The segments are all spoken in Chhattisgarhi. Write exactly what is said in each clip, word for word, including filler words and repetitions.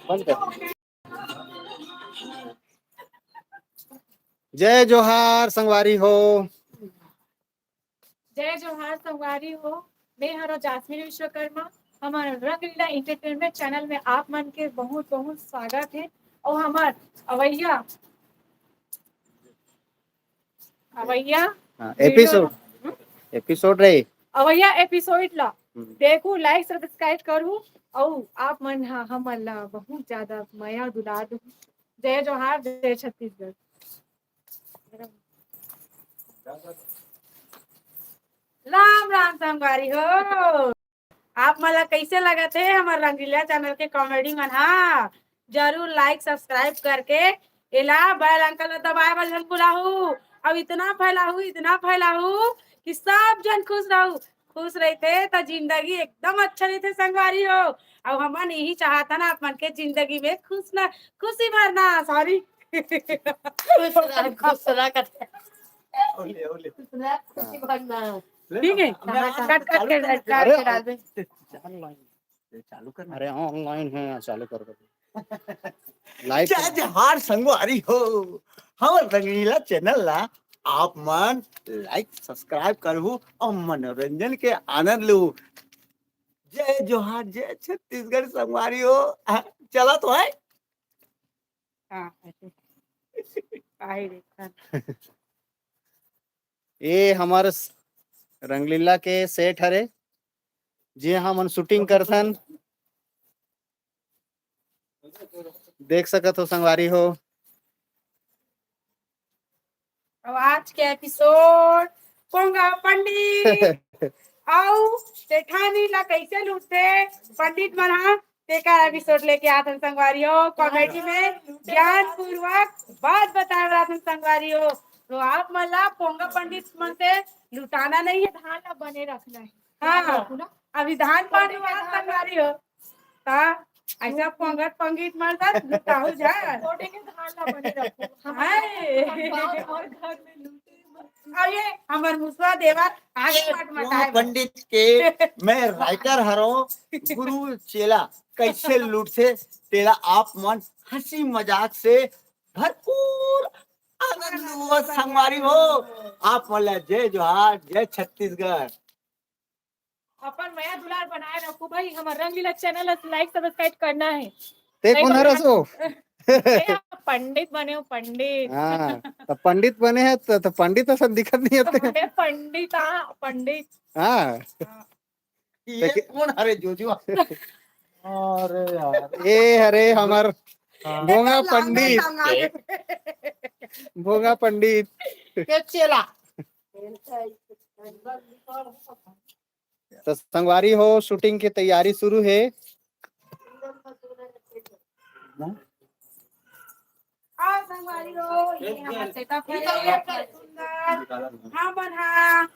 बंद कर। जय जोहार संगवारी हो। जय जोहार संगवारी हो। मैं हरो जासमीन विश्वकर्मा। हमार रंगलीला एंटरटेनमेंट चैनल में आप मन के बहुत बहुत स्वागत है। और हमार अवैया, अवैया हाँ, video एपिसोड, हम्म? एपिसोड रे। अवैया एपिसोड ला हम्म। देखू, लाइक सब्सक्राइब करू। और आप मन हा हमन ला बहुत ज्यादा मया दुलार दू। जय जोहार, जय छत्तीसगढ़। राम राम संगवारी हो। आप मन ला कैसे लगत हे हमर रंगीला चैनल के कॉमेडी मन हा? जरूर लाइक सब्सक्राइब करके एला बेल आइकन ला दबाए बर झन भुलाहू। अब इतना फैलाहू, इतना फैलाहू कि सब जन खुश रहू। खुश रहिथे त जिंदगी एकदम अच्छा रहिथे संगवारी हो। अब हमन यही चाहत हन आप मन के जिंदगी में खुश ना, खुशी भरना, सॉरी। खुश रह, खुश रह, कट। ओले, ओले। खुश रह, खुशी भरना। ठीक है? कट, कट, कट, कट, कट के डाल दे। चालू कर। अरे, ऑनलाइन है, चालू कर दो। लाइव जय जोहार संगवारी हो, हमर रंगीला चैनल ला आप मन लाइक, सब्सक्राइब करहू और मनोरंजन के आनंद लू। जय जोहार, जय छत्तीसगढ़ संगवारी हो। हाँ, चला तो है। हाँ, ऐसे। काहे रे? हाँ। ये हमर स-, रंगलीला के सेट हरे, जे हमन शूटिंग करथन। देख सकत हो संगवारी हो। अब आज के एपिसोड पोंगा पंडित अउ सेठानी ला कैसे लूटथे पंडित मन हा, तेकर एपिसोड लेके आथन संगवारी हो। कॉमेडी में ज्ञानपूर्वक बात बताए बर आथन संगवारी हो। तो आप मन ला पोंगा पंडित मन से लुटाना नहीं है, धान ला बने रखना है। हाँ, अभी धान पान हुआ संगवारी हो। ता ऐसा पंगत पंगित मरता लुटाऊ जा। कोटे के धान ला बने रखो। हाय। और घर में लूटे मत। अब ये हमर मुसवा देवर आगे मत मटाए। पंडित के मैं राइटर हरो, गुरु चेला कैसे लूटथे तेला आप मन हंसी मजाक से भरपूर आनंद लुआ संगवारी हो। आप मन ला जय जोहार, जय छत्तीसगढ़। अपन मया दुलार बनाए रखो भाई, हमर रंगीला चैनल ला लाइक सब्सक्राइब करना है। ते नहीं कोन तो हरस हो? ए, आप पंडित बने हो, पंडित। हाँ, तो पंडित बने है तो, तो पंडित असन दिखत नहीं होते। अरे पंडित, हाँ, पंडित। हाँ। हाँ। ये लेकिन कोन हरे जोजो? अरे यार। ए हरे हमर हाँ। भोंगा पंडित। भोंगा पंडित। के चेला। तो संगवारी हो, शूटिंग की तैयारी शुरू है। हाँ, संगवारी हो, ये हमर setup है, सुंदर। हमन हा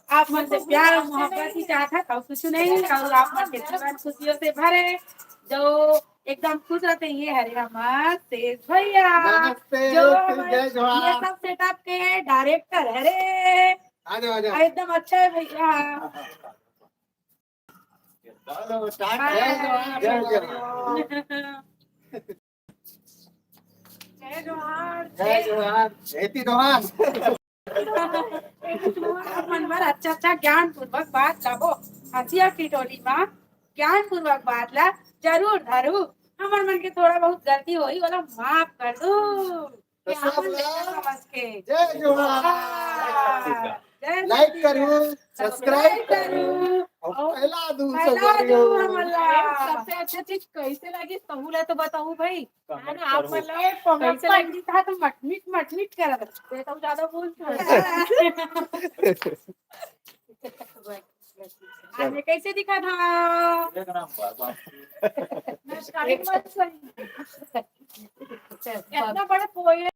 आप मन से प्यार और मोहब्बत ही चाहत है, और कुछ नहीं। और आप मन के जीवन खुशियों से भरे, जो एकदम खुश रहते, ये हरे हमर शेष भैया, नमस्ते, जो जय हमारे जोहार। ये सब setup के director हरे। आ जाओ, आ जाओ। एकदम अच्छा है भैया। चलो, start। जय जोहार। जय जोहार। जय जोहार। जय जोहार। Happy जोहार। आप मन बर अच्छा अच्छा ज्ञानपूर्वक बात लाबो। हंसिया टिटोली मा ज्ञानपूर्वक बात ला जरूर धरू। हमर मन के थोड़ा बहुत गलती होही, ओला माफ कर दो। तो ये सब हमन ला समझ के। जय जोहार। हाँ। जय like छत्तीसगढ़। करू, subscribe करू, और फैला दू फैला संगवारी दू हो। हमन ला। सबसे अच्छा चीज कैसे लगी, तहू ला तो बताऊ भाई। है ना, आप मतलब कैसे लगी? पंडित हा तो मटमिट मटमिट करत। ये तो ज्यादा बोल। आने कैसे दिखा था? एक नंबर, बस। नमस्कार, एक बार सही। इतना बड़ा पोए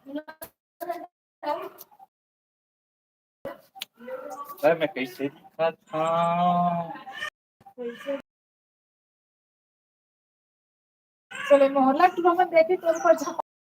अरे, मैं कैसे दिखत हूँ? चलो, मोहल्ला की भवन देखी, तो ऊपर झपा